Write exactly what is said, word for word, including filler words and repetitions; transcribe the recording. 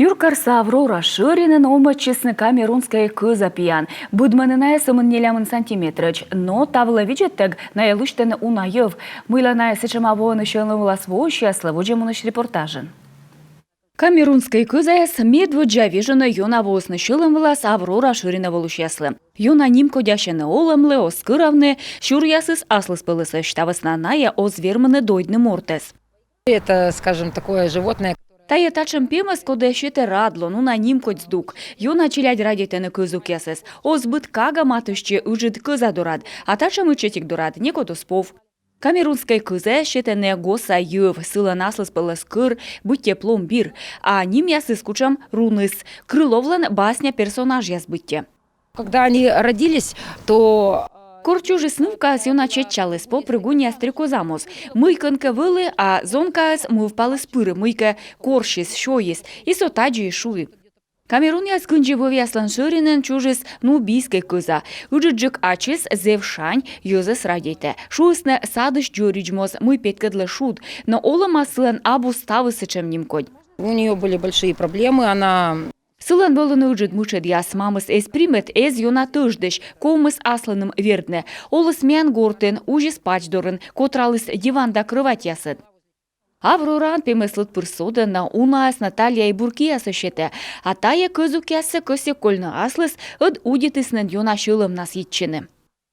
Юркарса «Аврора» шӧринын овмӧдчисны камерунскӧй кӧза пиян. Быдмӧны найӧ сӧмын нелямын сантиметрӧдз, но та вылӧ видзӧдтӧг найӧ лысьтӧны уна йӧв. Мыйла найӧ сэтшӧма воӧны сьӧлӧм вылас воысьяслы, водзӧ мунысь репортажын. Камерунскӧй кӧзаяс медводдза вежонӧ ёна воисны сьӧлӧм вылас «Аврора» шӧринӧ волысьяслы. Ёна нимкодясьӧны олӧмлы, оз кыравны, сюръясыс аслыспӧлӧсӧсь, та вӧсна найӧ оз вермыны дойдны мортӧс. Это, скажем, такое животное. Тайӧ татшӧм пемӧс, коді сетӧ радлун, уна нимкодь здук. Ёна челядь радейтӧны кӧзукъясӧс. Оз быд кага матыстчы ыджыд кӧза дорад, а татшӧм ичӧтик дорад некод оз пов. Камерунскӧй кӧзаяс сетӧны госа йӧв, сылӧн аслыспӧлӧс кӧр, быттьӧ пломбир, а нимъясыс кутшӧм руныс, Крыловлӧн басня персонажъяс быттьӧ. Когда они родились, то... Кор чужис, нывкаыс ёна чеччаліс, попригунья, стрекоза моз. Мый кӧнкӧ вӧлі, а зонкаыс мывпаліс пыр, мыйкӧ корсис, сёйис, и со тадзи и шуи. Камерунъяс кындзи вӧвъяслӧн шӧринын чужис нубийскӧй кӧза. Ыджыдджык ачыс зэв шань, йӧзӧс радейтӧ. Шуисны, садысь дзоридз моз, мый петкӧдлӧ шуд, но олӧмас сылӧн абу ставыс сэтшӧм нимкодь. У неё были большие проблемы, она... Сылӧн вӧліны ыджыд мытшӧдъяс, мамыс эз примит, эз ёна тӧждысь, ковмис аслыным вердны. Оліс миян гортын, узис пач дорын, котраліс диван да крӧватьясӧд. «Аврораын» пемӧс лыд пыр содӧ, но унаӧс Наталья и бур киясӧ сетӧ. А тайӧ кӧзукъяссӧ кӧсйӧ кольны аслыс, ӧд удитісны ёна сьӧлӧмнас йитчыны.